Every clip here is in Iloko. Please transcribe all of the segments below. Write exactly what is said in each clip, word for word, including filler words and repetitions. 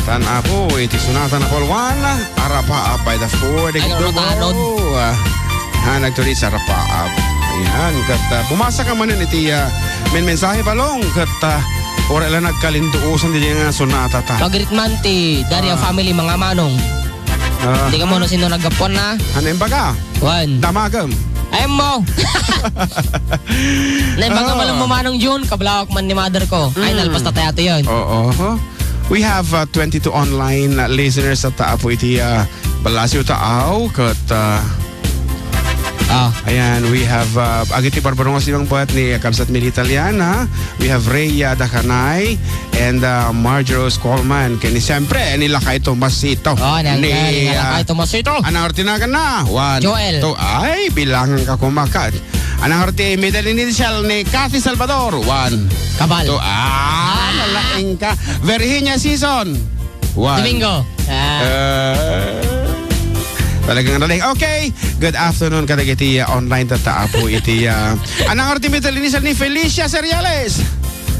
Tan Apo, iti sonata number one, Arapaap by the Four. Ay, Degdego. Rotanod. Ah, ha, nagtuloy sa Arapaap. Ayan, ket, ah, bumasa ka manen iti, ah, men-, mensahe, Balong, ket, ah, uray la nagkalinduosan diay nga sonata ta. Pagritman ti Daria Ah. family, mga manong. Ah. Di ka mo no sino naggapuan na? Ano yung baga? Juan. Damagem. Ay mo. Naimbag Ah. Balong mo, Manong Jun, kablawak man ni mother ko. Ay, Mm. nalpas na tayo yun. Oo. We have, uh, twenty-two online, uh, listeners at, uh, Apo iti, uh, Balasio Taaw, ket, uh, Ah. ayan, we have, uh, agiti barbarungos di mangpet ni Kabsat Mel Italiana. We have Rhea Dacanay and, uh, Marjorie Rose Coleman. Ken ni, siyempre, ni Lakay Tomasito. Oh, nang-, Ni, nang-, uh, Lakay Tomasito. Anang ortinagan na? One, Joel. Two. Ay, bilangan ka kumakat. Anang orti middle initial ni Cathy Salvador? One. Kabal. Two. Ah, Ah. nalaing ka. Virginia Season. One. Domingo. Ah. Eh, talagang nalaing. Okay. Good afternoon kadagiti, uh, online tatta Apo iti, uh, anang orti middle initial ni Felicia Seriales?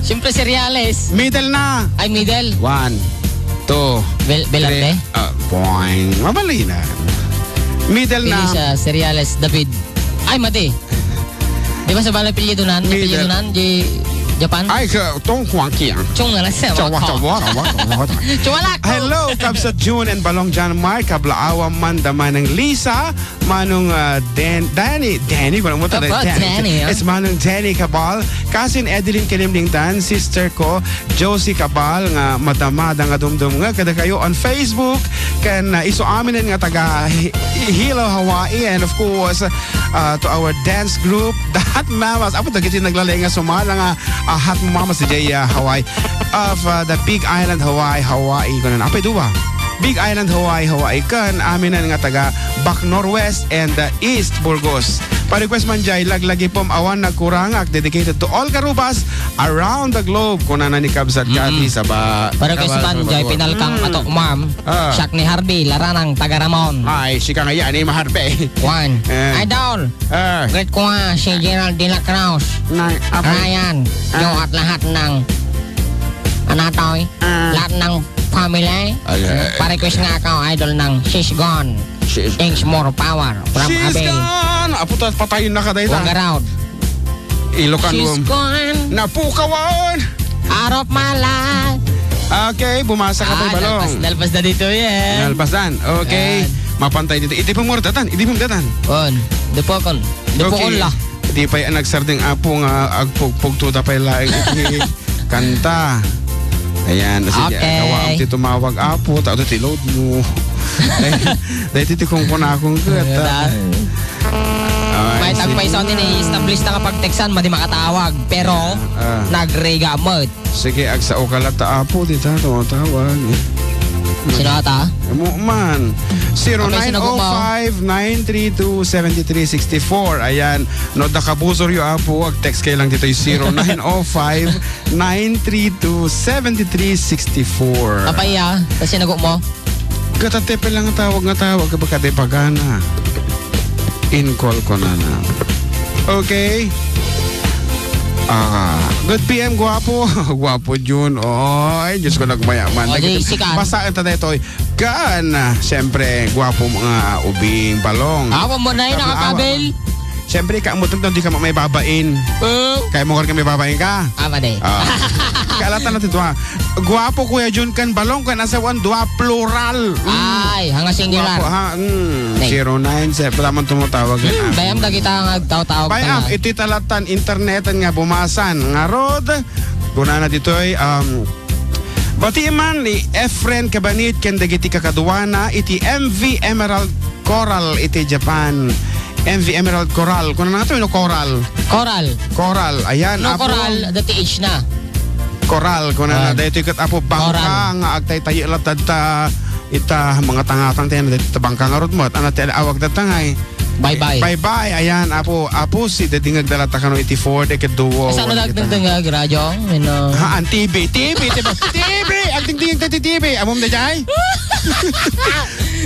Siyempre, Seriales. Middle na. Ay, middle. One, two, Bel-, Belarte? Three. Ah, boing. Mabali na. Middle na. Felicia Seriales David. Ay, mati. Di ba sa balay apelyido nan? Middle. Apelyido nan? Di Japan? Ay, ka, tong kuang kiang. Chung na lang sa Chawa, wako. Chawa, chawa, chawa. Chumalak. Hello, Kabsat June and Balong John Mark. Kablaawan man da Manang Lisa, Manong, ah, Dan-, Danny, Danny, wala mo talaga, Apo, Danny. Danny, ah. It's Manong Danny Cabal, Cousin Edeline Kinimlingtan, sister ko, Josie Cabal, nga madama da nga dumdum nga kada kayo on Facebook, ken, ah, isu amin nga taga Hi-, Hilo, Hawaii, and of course, ah, to our dance group, The Hot Mamas. Apo, dagiti naglalay nga sumala nga, ah, Hot Mamas, diay, ah, Hawaii. Of, ah, the Big Island, Hawaii, Hawaii. Kunan, apay dua? Big Island, Hawaii, Hawaii. Ken amin nga taga Bac Norwest and, uh, East Burgos. Pa-request man jay, Laglagi Pom Awan Nagkurangak, dedicated to all Garubas around the globe. Kunana ni Kabsat Mm. Cathy, saba-, Pa-request saba-, man jay, saba-, pinalkang Mm. ato, ma'am. Ah. Siak ni Harvey Laranang, taga Ramon. Ay, sika nga yan, eh, Maharpe. Juan. Eh. Idol. Ah. Greet ko nga si Gerald de la Cruz. Nay, apay. Ryan, Ah. Joe at lahat ng, ano to, eh? Ah. Lahat ng family. Ay, ay, ay. Pa-request nga ako, idol ng She's Gone. She's Thanks, more power from She's Abel. Gone! Apo, ta-, patayon na ka, dayta. Wangaraw. Ilocano. She's gone. Napukawan! Out of my life. Okay, bumasa ka, Ah, Tay Balong. Nalpas, nalpas na dito, yeah. Nalpasan. Okay. Ayan. Mapantay dito. Iti pumurdatan, iti pumurdatan. On. Depokon. Depokon Okay. la. Di pay ang nagsarding apo nga agpugpugto da pay laeng iti kanta. Ayan, sige, Okay. Kawa, ang ti tumawag apo, ta ti load mo. Dahil, dahil ti kung kunakong ket, ah. Ayan. Ay, May sige. Tagpayso ni establish na kapag textan, madi makatawag. Pero, Ah. nagriga mo. Sige, agsao ka latta, apo, dita, tumatawag. Sino ata? Mo man. Apay, sino ko, Mao? Zero nine oh five, nine three two, seven three six four. Ayan. No, da kabusor yo, apo, ag-text kayo lang dito, zero nine oh five, nine three two, seven three six four. Apay, ah. Kasi nago mo? Katatepe lang nga tawag nga tawag, kapag katay pagana. In call ko na na. Okay? Ah, good P M, guwapo. Guwapo, Jun. Oy, Diyos ko, nagmayaman. O, di, sikan. Basta ang tatay toy. Kan, ah, siyempre, guwapo mga ubing balong. Awa mo na yun, Kabla-, awa. nakakabel. Siyempre, ikaw mo, di ka may babain. Oh. Kaya mo ka may babain ka? Ama na eh. Ah. Kaalatan natin ito, ha. Guwapo, Kuya Jun, kan balong, kan asawan, dua, plural. Mm. Ay, hanga singular. Guwapo, ha? Mm. Nay. Zero nine seven, wala man tumutawag yan, Hmm, ah. bayam da kita nga agtaw-tawag Bayam, pala. Iti talatan, internetan nga bumasan. Nga rod, kunana ditoy, um, bati man ni Efren Kabanit ken dagiti kakaduana iti M V Emerald Coral iti Japan. M V Emerald Coral. Kuna na nga to, no, Coral? Coral. Coral. Ayan, No, Apo. Coral, the T H na. Coral, kuna na, Coral. Daytoy ket Apo bangka Coral. Nga agtaytayo la tadta ita mga tangatang tayo, daytoy ta bangka nga rod met. Ano, ti awag tatta ngay? Bye-bye. Bye-bye. Ayan, Apo, Apo, si dadingag da latta kano iti four, de ket duo. Ay, saan na dagdagdangag, radyo? Ano? Ha, ang T V. T V, T V. T V! Agdingdingag tayo ti T V. Amom da jay?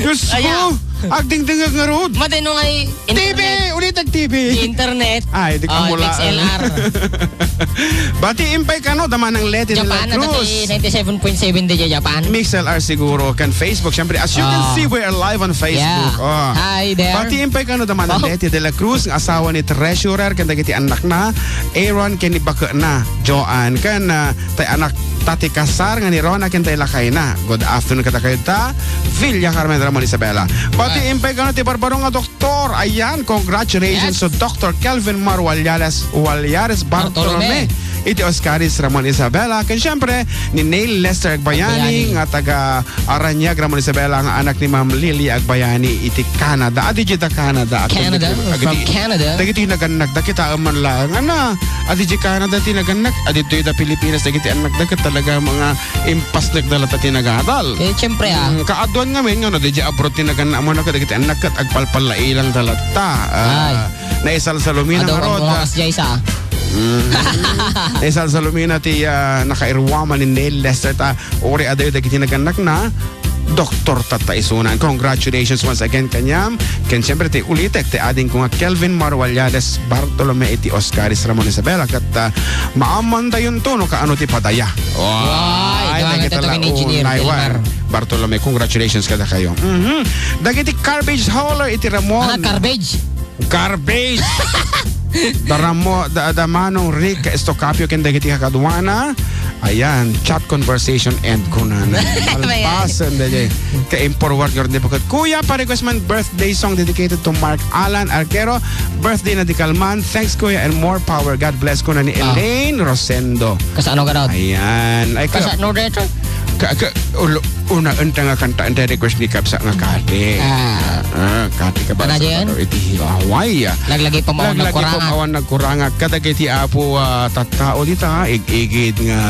Diyos Aya. Ko, agdingdingag nga rod. Matay no ngay T V, internet. Ulit T V. Di internet. Ay, di ka Oh, mula. Mix L R. Bati impay kano, da Manang Leti de la Japan, ano Cruz. Ti ninety-seven point seven di Japan? Mix L R siguro. Kan Facebook, syempre, as you can Ah. see, we are live on Facebook. Yeah. Oh. Hi there. Bati impay kano, da Manang Oh. Leti de la Cruz, nga asawa ni Treasurer, ken dagiti annakna, Aaron, ken ni baketna, Joanne, ken, ah, tay anak, Tati Kasar, nga ni Rona, ken tay lakayna. Good afternoon kadakayo ta, Villa Carmen, Ramon Isabela. Bati Right. impay kano, ti barbaro nga doktor. Ayan, congratulations Yes. to Doctor Kelvin Mar Waliares, Waliares Bartolome. Bartolome. Iti Oscaris Ramon Isabela. Ken syempre, ni Neil Lester Agbayani, Agbayani. Nga taga Aranyag, Ramon Isabela, nga anak ni Ma'am Lily Agbayani iti Canada. Adi dita Canada. At Canada, dagiti, from dagiti, Canada. Dagiti nagannak, dakita man lang. Ana, adi di Canada ti nagannak, adi dita Pilipinas, dagiti annak, daket talaga mga impasnek da latta ti nagadal. Eh, siyempre, ah. Mm, kaaduan ngamin, nga no, di abroad ti naganna mo na kadagiti annak ket agpalpallailang da latta. Ah, Ay. Naisalsalumina Adaw ngarud, ang ah. Bumakas, Jay, sa. Mm. Naisalsalumina ti, ah, nakairuaman ni Neil Lester ta, uri adayo dagiti nagannakna, doktor tatta isunan. Congratulations once again kaniam. Ken siyempre ti ulitek ti ading ko nga Kelvin Marualiades Bartolome iti Oscaris Ramon Isabela ket, ah, maamandayonto no kaano ti padaya. Ay, Ay, duha dagiti nga la-, engineer, unay, Delmar. Bartolome, congratulations kadakayo. Mhm. Dagiti garbage hauler iti Ramon. Ah, garbage. Garbage. Da Ramo, da, da Manong Rick Estocapio ken dagiti kakaduana. Ayan, chat conversation end ko na. Malpasen, dagiti. Kay forward nga rin di bakit. Kuya, pa-request man birthday song dedicated to Mark Alan Arquero. Birthday na di kalman. Thanks, Kuya, and more power. God bless ko na ni Ah. Elaine Rosendo. Kasano ka daw? Ayan. Ay, ka- Kasano dito? Ka, ka, ulo, una, unta nga kanta, unta request ni Kabsa nga Kati. Ah. Ah, Kati ka ba? Ano sa yan? Iti Hawaii, ah. Laglagi pa mo Laglagi pa nagkurangak. Awan nagkurangak. Kadagiti apo, ah, tattao dita, ig-igid nga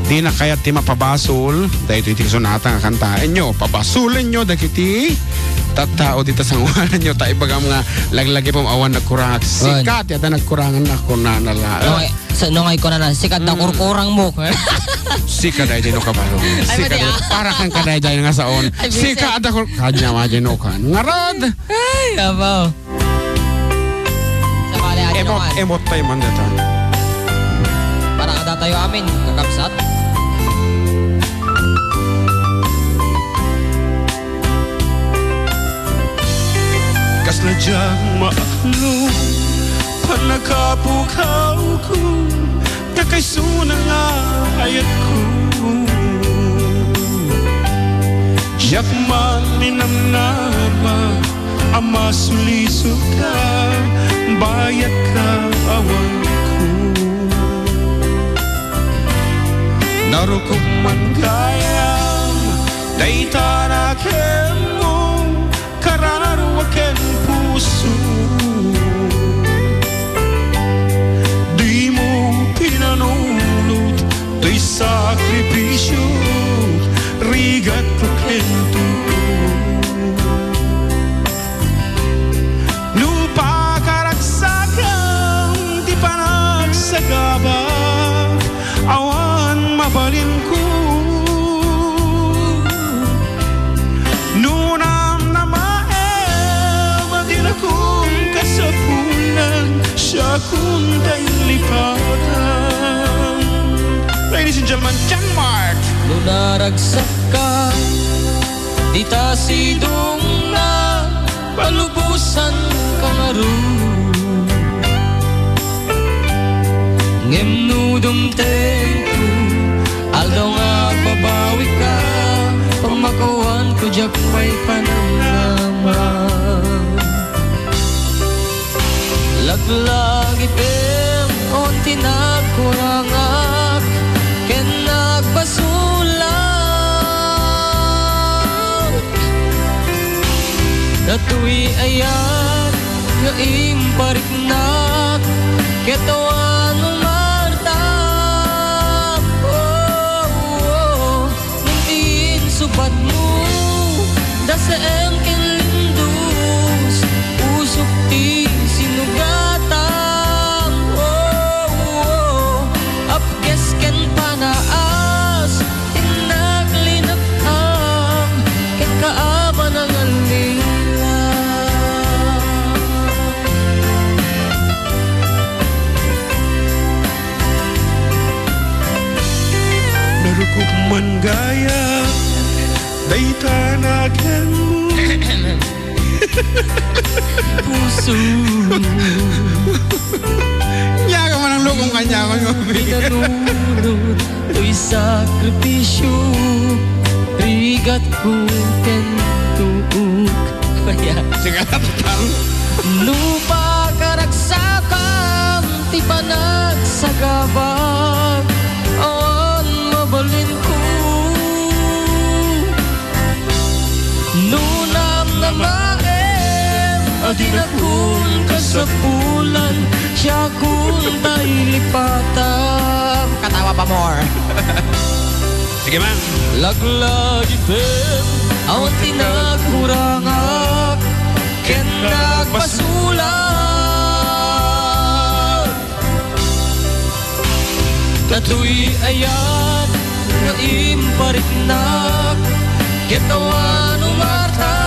di na kayat ti mapabasol. Dahil iti sunata nga kantaen nyo. Pabasolen nyo, dagiti tattao dita sanguanan nyo. Ta ibagam nga laglagi pa mo awan nagkurangak. Wan. Sikat, yata nagkurangan na, kunana la. Okay. Sa, no, ngay ko na na, sikat na Mm. kurkurang mo. Sika daydi no kabalo. Ay, Sika madi, daydi. Ah. Para kan ka daydi nga saon. Ay, Sika bisik. Ada kur-, kanya wa di no kan. Ngarad. Ay, abaw. Sa pala, ano Emot, naman? Emot tayo man dito. Para kada tayo amin, kakabsat. Kasla diak maaklo, pannakapukawko, takaysuna nga ayatko. Diak man ninamnama a masulisoka, bayat ka awanko. Narukop man gayam, dayta na kenmo, kararua ken puso. Dimo pinanunot toy sakripisio, rigat ko ken tuo. No pakaragsakam ti panagsagabak, awan mabalinko. No namnamaem a dinakon kasapulan, siakon ta inlipatan. Ladies and gentlemen, Denmark! No naragsak ka, dita sidongna, palubosan ka ngarud. Ngem no dumtengko, aldaw nga babawi ka, pamakawan ko diak pay panamnama. Laglagipem on ti nagkurangak ken nagbasolak. Datoy ayat nga impariknak ket awan umartak. Oh, oh, ngem ti insupatmo, dasem ken lindos, usok ti sinugatam. Oh, oh, apkes ken panaas, innak linekam ken kaam a nangallilam. Man gayam, dayta nakenmo. Puso. Nia ka man ang lukong kanya, man. Pinanunot toy sakripisio, rigat ko ken tuok. Kaya. Sige, tapang. No pakaragsakam ti panagsagabak, awan mabalinko. No namnamaem a dinakon kasapulan, siakon tay lipatam. Katawa pa more. Sige man. Laglagipen, awan ti nagkurangak, ken nagpasulat. Datoy ayat nga impariknak, ket awan umarta.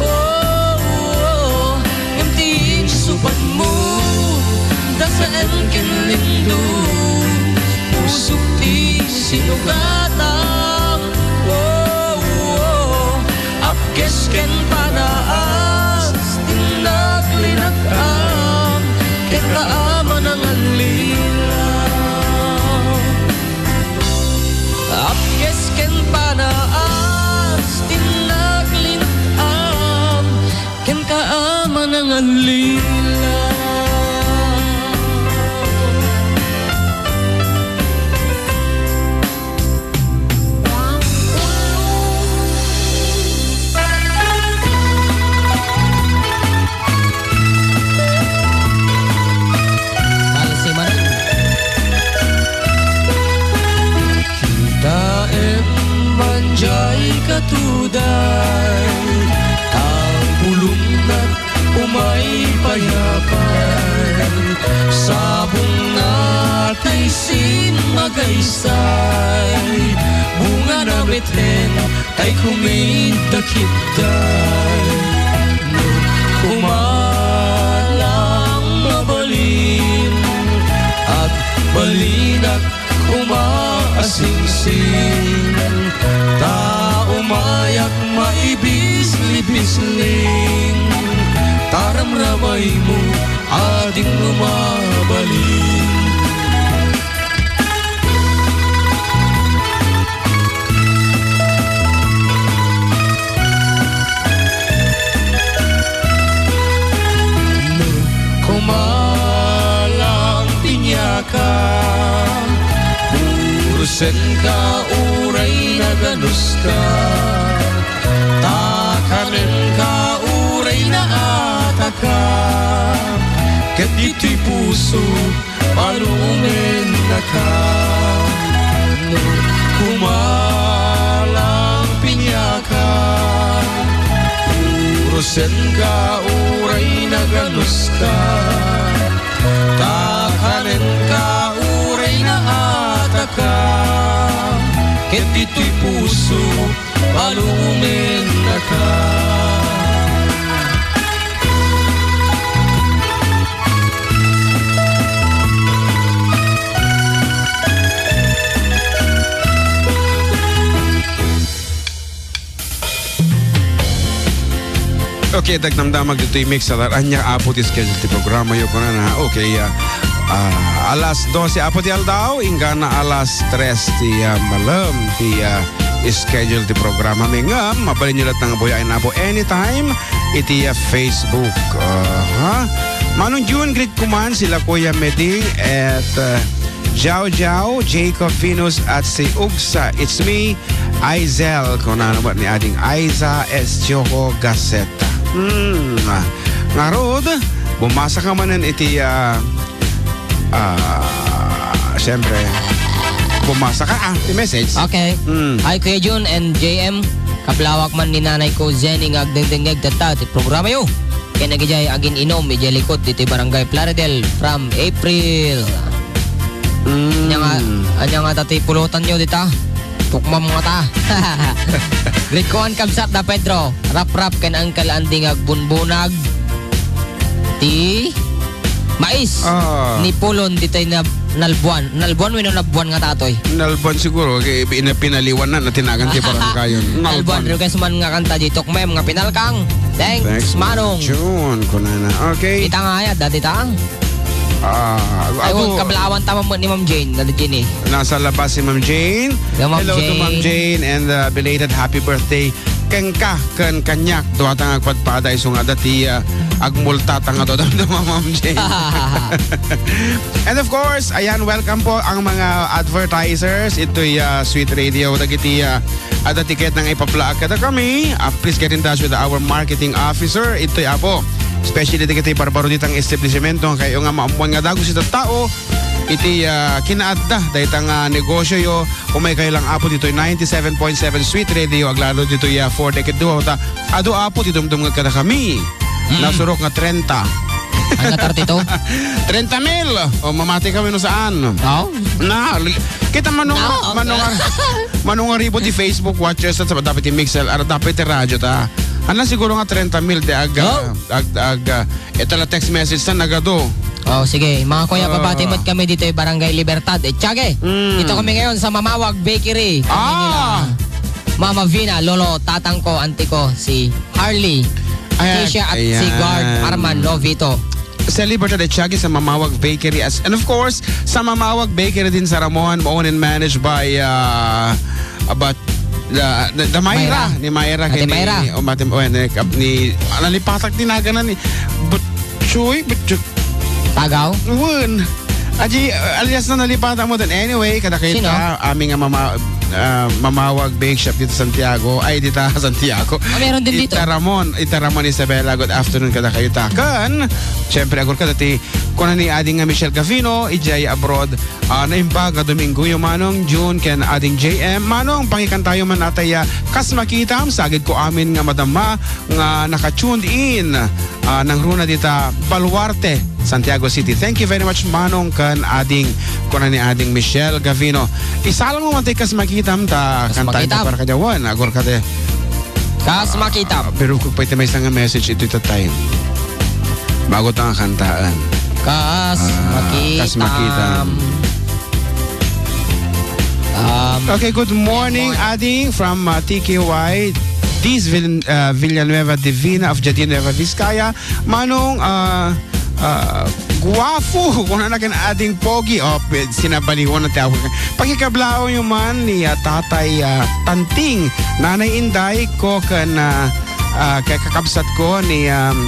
Oh, oh, ngem ti insupatmo, dasaem ken lindong, pusok ti sinugatam. Oh, oh, apkes ken panaas, ti naglinakam, ken kaam a nangallilaw. Apkes ken panaas, ti naglinakam, ken kaam a nangallilaw. Talsimanan. Kitaem man diay katuday, ta bulongnak umay payapay. Sabongna tay simmagaysay, bungana met ken tay kumidda kitday. No kumalang mabalin, agbalinak koma a singsing, ta umayak maibisli-bisling, ta ramramaymo a dino mabalin. No kumalang piniaka, purusenka uray naganuska, ta kanenka uray naataka, ket ditoy puso, palumennaka. No kumalang piniaka, purusenka uray naganuska, ta kanenka uray naataka, ket ditoy puso, palumennaka. Okay, dagdamdamag ditoy mix, alar-, ania, Apo, ti schedule ti programayo, kunana. Okay, ah, ah, alas dose, Apo, ti aldaw, inggana alas tres ti, ah, malem ti, ah, schedule ti programami. Ngem mabalinyo latta nga buyaen, Apo, anytime iti, ah, Facebook. Ah, ha? Manong June, greet ko man sila Kuya Meding at, ah, Jao Jao, Jacob Venus, at si Ugsa. It's me, Aizel, kunana met ni Ading Aiza, it's Joho Gazette. Hmm, ah, ngarud, bumasa ka manen iti, ah, ah, siyempre, bumasa ka, ah, ti message. Okay. Hmm. Hi, Kuya Jun and J M. Kablawak man ni nanay ko, Jenny, nga agdengdengngeg tatta ti programayo. Ken dagidiay agin-inom idiay likod ditoy Barangay Plaridel from April. Mm. Ania nga, ania nga ta ti pulotanyo dita? Tukmam nga ta. Greet ko man, kabsat, da Pedro, Rap Rap, ken Uncle Andy nga agbunbunag. Ti Mais. Ah. Ni Pulon ditoy na nalbuan. Nalbuan wenno nabbuan nga tatoy? Nalbuan siguro, kay ina-, pinaliwan na, natinagan ti barangay. Nalbuan. Nalbuan. Request man nga kanta di Tukmem nga Pinalkang. Thanks, Thanks, Manong. June, kunana. Okay. Ita nga ayat, dati ta. Ah, Ay, adu- wag kablaawan ta man ni Ma'am Jane, dati Jane eh. Nasa labas si Ma'am Jane. Hello, Ma'am Hello to Ma'am Jane. Jane and, uh, belated happy birthday. Kenka, ken kaniak, duata nga agpadpada isu nga adda ti, ah, agmulta ta nga dodom-doma, Ma'am Jane. And of course, ayan, welcome po ang mga advertisers. Ito'y, ah, Sweet Radio. Dagiti, ah, adda ticket nga ipaplaak kadakami. Ah, please get in touch with our marketing officer. Ito'y apo. Especially dagiti barbaro ditang establishmento. Kayo nga maammuan nga dagus iti tao. Iti, ah, kinaadda, dayta nga negosyo yo. Umay kayo lang, Apo, ditoy ninety-seven point seven Sweet Radio, aglalo ditoy, ah, four decade duo. Ta, adu, Apo, ti dumdum nga kadakami. Mm. Nasurok nga trenta. Ay, nga thirty-two? Trenta mil! O, mamati kami no saan. Oh? Na, li-, kita manong, No, okay. manong, manong ribo ti Facebook watchers at sa dapat ti Mixel, ara dapat ti radyo ta. Ana siguro nga trenta mil ti ag, Oh. ag, ag, ah, Ita la text message ta nagadu. Oh, sige. Mga kuya, Ah. pabati met kami ditoy Barangay Libertad, Etiague. Mm. Dito kami ngayon sa Mamawag Bakery. Kami Ah! nila Mama Vina, Lolo, Tatang ko, Auntie ko, si Harley, Ayan. Keisha at si Ayan. Guard Arman Novito. Sa Libertad, Etiague, sa Mamawag Bakery. As, and of course, sa Mamawag Bakery din sa Ramon, owned and managed by, ah, about, ah, the, the Myra, Myra. ni Myra, Ate kini, Myra. o, Ate, o, ni, ni, ah, nalipatak din na ganan ni Butchoy, Butchoy. Tagaw? Wen. Aji, uh, alias na nalipatan mo din. Anyway, kada kayo Sino? ta, aming nga mama-, ah, Mamawag Bake Shop dito sa Santiago. Ay, dito sa Santiago. Ah, meron din dito. Ita Ramon, Ita Ramon Isabela, good afternoon kada kayo ta. Kan, syempre, agor ka dati, kuna ni Ading nga Michelle Gavino, ijay abroad, ah, naimbag nga Domingo yo, Manong June, ken Ading J M. Manong, pakikantayo man atay, ah, kas makitam, sagid ko amin nga madama, nga naka-tuned in, ah, nangruna dita Baluarte, Santiago City. Thank you very much, Manong, kan Ading, kuna ni Ading Michelle Gavino. Isalang mo man ti kas makitam, ta Kas kantaen ta makitam. para kadawan. Agor ka te. Kas makitam. Ah, pero kung pwede may isang message ito, ito time. Bago ta nga kantaan. Kas Ah, makitam. kas makitam. Um, Okay, good morning, morning. Ading, from, uh, T K Y. This Vill-, uh, Villanueva Divina of Jardín Nueva Vizcaya. Manong, uh, uh, guwapo. Kuna na ken Ading Pogi. Oh, pe-, sinabaliwan na ti ako. Pakikablaaw yo man ni, uh, Tatay, uh, Tanting, Nanay Inday ko ken, uh, uh, kay kakabsat ko ni, um,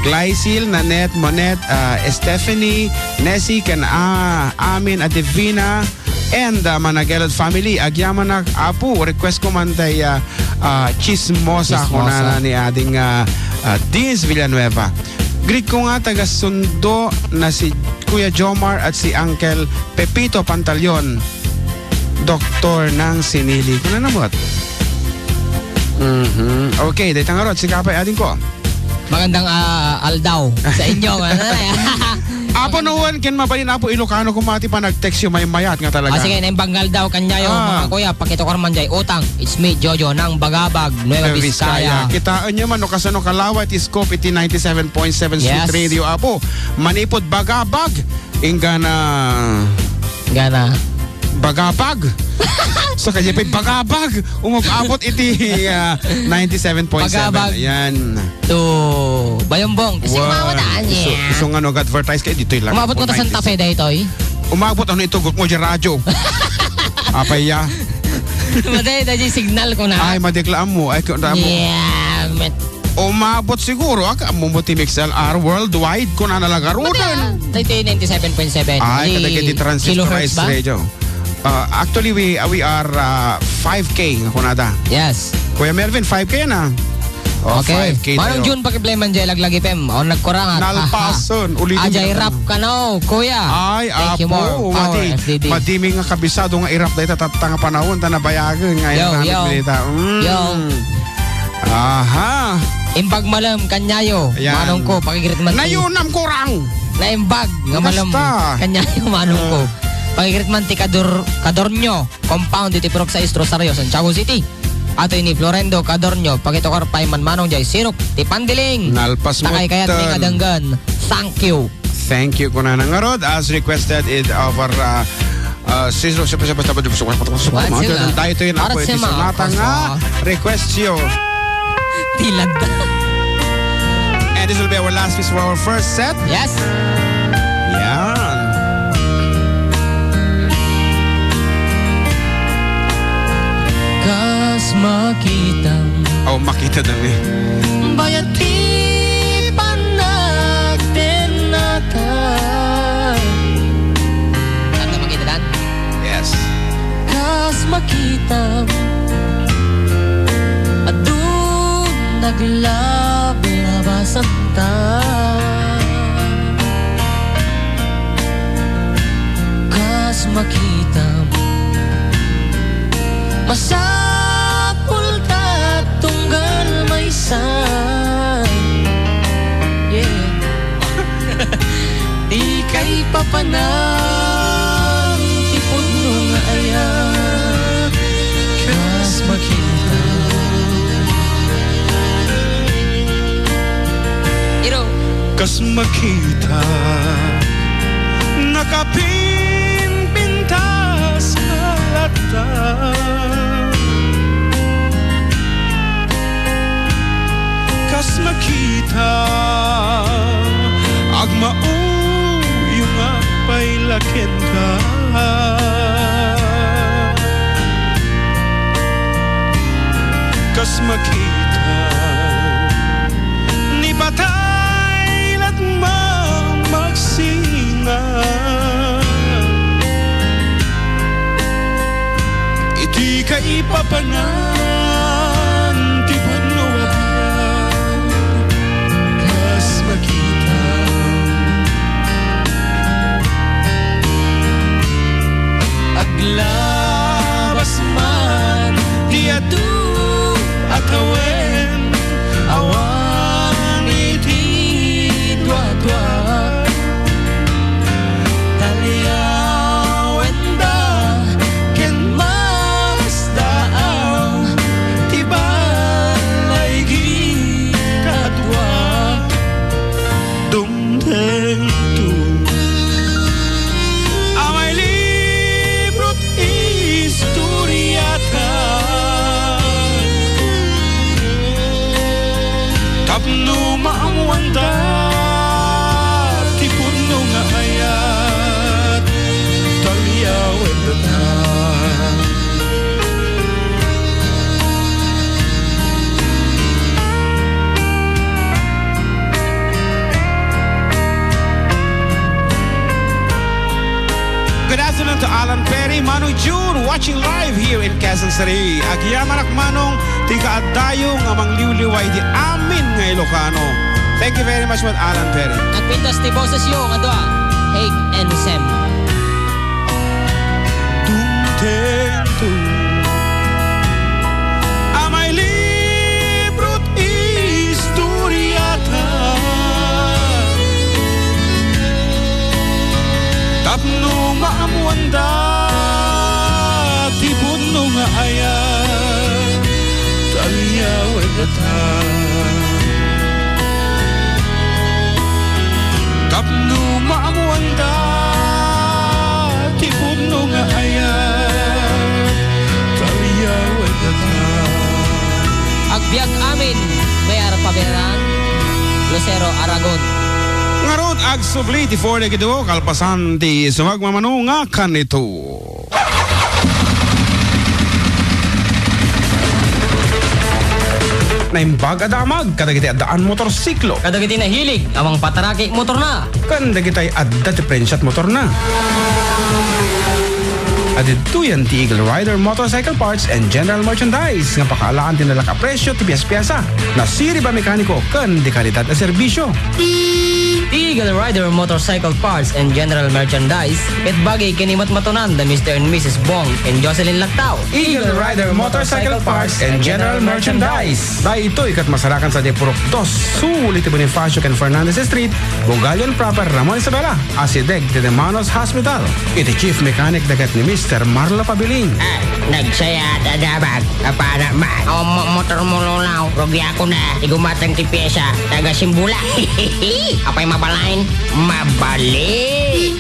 Glycil, Nanette, Monette, uh, Stephanie, Nessie, ken, uh, amin a Divina, and, uh, Managelad family, agyamanak, Apo, request ko man tay, uh, uh, Chismosa, Chismosa. Kunana ni Ading, uh, uh, Dins Villanueva. Greet ko nga taga Sundo na si Kuya Jomar at si Uncle Pepito Pantaleon, doktor ng sinili. Kunana mo. Mhm. Okay, dayta nga rod, si Kapay Ading ko. Magandang, ah, aldaw sa inyo, ano, eh. Apo, no one ken mabalin, Apo, Ilocano, kung mati pa nag-text yung may mayat nga talaga. Ah, sige, naimbag nga aldaw kanyayo, Ah. mga kuya, pakitukar man jay utang. It's me, Jojo, ng Bagabag, Nueva Nueva Vizcaya. Vizcaya. Kitaan nyo man, no, kasano kalawa iti scoop iti ninety-seven point seven Sweet Yes. Radio, Apo. Manipod Bagabag, inggana Gana. Bagabag. Sa kanya pa'y Bagabag. Umag-abot iti, ah, ninety-seven point seven. Bagabag. Ayan. To Bayombong. Kasi Wow. mawala Iso, niya. iso nga no, advertise kayo, dito'y lang. Umabot ko ta Santa Fe, daytoy. Umabot ano ito, mo dyan radyo. Apay ya. Maday, daytoy signal ko na. Ay, madiklaan mo. Ay, kung mo. Yeah, met. Umabot siguro, aka mo mo ti Mix L R worldwide, kung ano lang arudan. Mata, daytoy ninety-seven point seven. Ay, Di kadagiti transistor kilohertz ba? Radio. Uh, actually, we, uh, we are, uh, five K nga kunada. Yes. Kuya Melvin, five K na. Oh, Okay. five K Manong tayo. June, pakibleman jay laglag F M. Oh, nagkurang at, Nalpason. Ulitin Ajay mo rap naman. Ka, no, kuya. Ay, Thank you apo, more. Power, madi, F D D. Madimi nga kabisado nga irap dayta tatta nga panahon, ta nabayagan nga Yo, iramid yo. mi dayta. Mm. Yo. Aha. Imbag malem kanyayo, Ayan. manong ko, pakigrit man ti Nayunam kurang. Naimbag nga malem Basta. kanyayo, manong ko. Ah. Pakigrit man ti Kador-, Kadornyo compound iti Purok sais, Rosario, Santiago City. Ato ni Florendo Cadornio, pakitukar pay man manong jay sirok ti pandiling. Nalpas mo Takay kayat ni ten. Kadenggen. Thank you. Thank you, kunana. Ngarud, as requested in our, uh, uh, season, siyempre, siyempre, siyempre, siyempre, siyempre, What siyempre, sila? Dahil ito yun, Para ako, iti sima, sonata nga, kaso. Request you. Tilagda. And this will be our last piece for our first set. Yes. Yan. Kas makitam. Oh, makita na eh. Bayat ti panagdennata. Saan ka makita dan? Yes. Kas makitam. Adu naglablabasanta. Kas makitam. Masapul ta tunggal maysa. Yeah. Di kaipapanan ti pudno nga ayat. Kas makitam. Iro. Kas makitam. Nakapinpintas nga latta. Kas makitam, agmauyong pay la kenka. Kas makitam, ni patay latmang magsinga. Iti kaipapanan ti pudno a biag, kas makitam. Aglabas man ti adu a tawen, awan iti duadua. Taliawenda ken masdaaw ti balay kadua. Dumtengto. Amay libro't istoriata. Tapno maammoanda ti pudno nga ayat, taliawenda. Good afternoon to Alan Perry, Manong June, watching live here in Quezon City. Agyamanak, Manong, ti kaadayo nga mangliwliwa iti amin nga Ilocano. Thank you very much, Alan Perry. Nagpintas ti boses yo, nga dua, Haig and Sem. Dumtengto. Amay libro't istoriata. Tapno maammoanda ti pudno nga ayat, taliawenda. Tapno maammoanda ti pudno nga ayat, taliawenda. Agbiag amin, Mayor Paberan, Lucero, Aragon. Ngarud, agsubli ti four decade, kalpasan ti sumagmamano nga kanito. Naimbag a damag kadagiti addaan motorsiklo. Kadagiti nahilig a mangpataraki motorna. Ken dagiti adda ti prensiat motorna. Adidtoyen ti Eagle Rider Motorcycle Parts and General Merchandise nga pakaalaan ti nalak a presyo ti pias-piasa, nasirib a mekaniko ken di kalidad a serbisyo. Eagle Rider Motorcycle Parts and General Merchandise, ket bagi ken ni matmatonan da Mister and Missus Bong and Jocelyn Lactao. Eagle Rider Motorcycle Parts and General Merchandise. Daytoy ket masarakan sadiay purok dos, sul iti Bonifacio ken Fernandez Street, Bugallon Proper, Ramon Isabela, asideg iti Manos Hospital. Iti chief mechanic daket ni Mister Marlo Pabiling. Ah, nagsayat a damag. Apana man. Awan mo-, motor mo, Lolaw. Rugiakon a. Ti gumatang ti piesa. Taga Simbula. Apay Mabalin, mabali.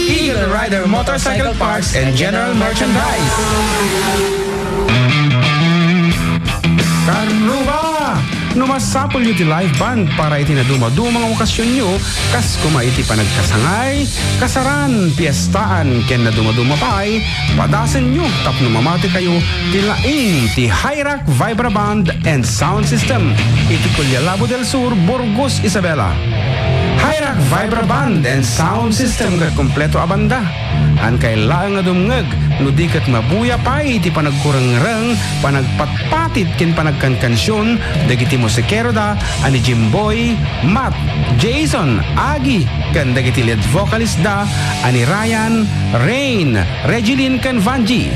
Eagle Rider Motorcycle Parts and General Merchandise. Karuba! No masapulyo ti live band para iti nadumaduma nga okasionyo, kas koma iti panagkasangay, kasaran, piestaan, ken nadumaduma pay, padasenyo tapno mamatikayo ti laing ti High Rock Vibra Band and Sound System iti Colla Labo del Sur, Burgos, Isabela. High Rock Vibra Band and Sound System ket kompleto a banda. Hankay laeng a dumngeg no di ket mabuya pay ti panagkurengreng, panagpatpatit ken panagkankansion dagiti musikeroda a ni Jimboy, Matt, Jason, Agi, ken dagiti lead vocalist da a ni Ryan, Rain, Regeline, ken Vangie.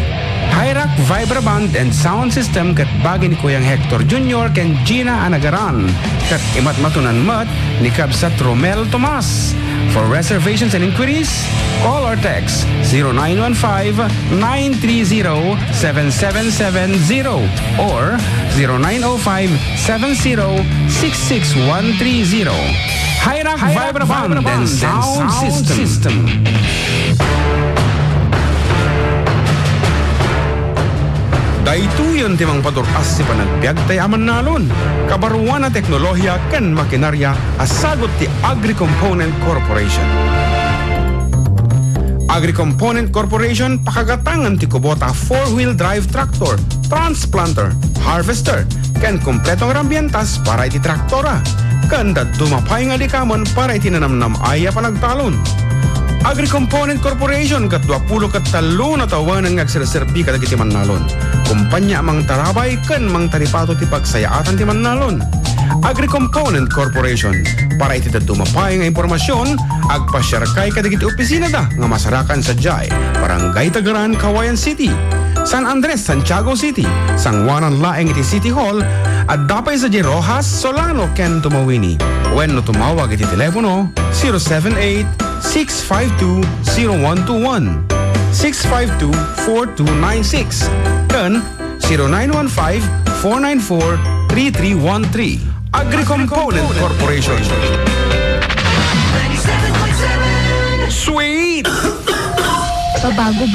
High Rock Vibra Band and Sound System ket bagi ni Kuyang Hector Junior ken Gina a nagaran, ket imatmatonan met ni Kabsat Romel Tomas. For reservations and inquiries, call or text zero nine one five, nine three zero, seven seven seven zero or zero nine oh five, seven zero, six six one three zero. High Rock Vibra Band and Sound System. Daytoyen ti mangpadur-as ti panagbiagtay a mannalon, kabaruan a teknolohiya ken makinarya a sagut ti Agri-Component Corporation. Agri-Component Corporation, pakagatangan ti kubota a four-wheel drive tractor, transplanter, harvester, ken kompleto nga rambientas para iti traktora, ken dadduma pay nga likamen para iti nanamnam-ay a panagtalon. Agri-Component Corporation ket duapulo ket tallo nga tawen nga agserserbi kadagiti mannalon. Kompania a mangtarabay ken mangtaripato ti pagsayaatan ti mannalon. Agri-Component Corporation. Para iti dadduma pay nga impormasion, agpasiarkay kadagiti opisinada nga masarakan sadiay Barangay Tagaran, Cauayan City, San Andres, Santiago City, sangoanan laeng iti City Hall, adda pay sadiay Roxas, Solano, ken Tumawini. Wenno tumawag iti telepono zero seven eight, six five two, zero one two one, six five two, four two nine six, ken zero nine one five, four nine four, three three one three. Agri-Component Corporation. Sweet! Pabago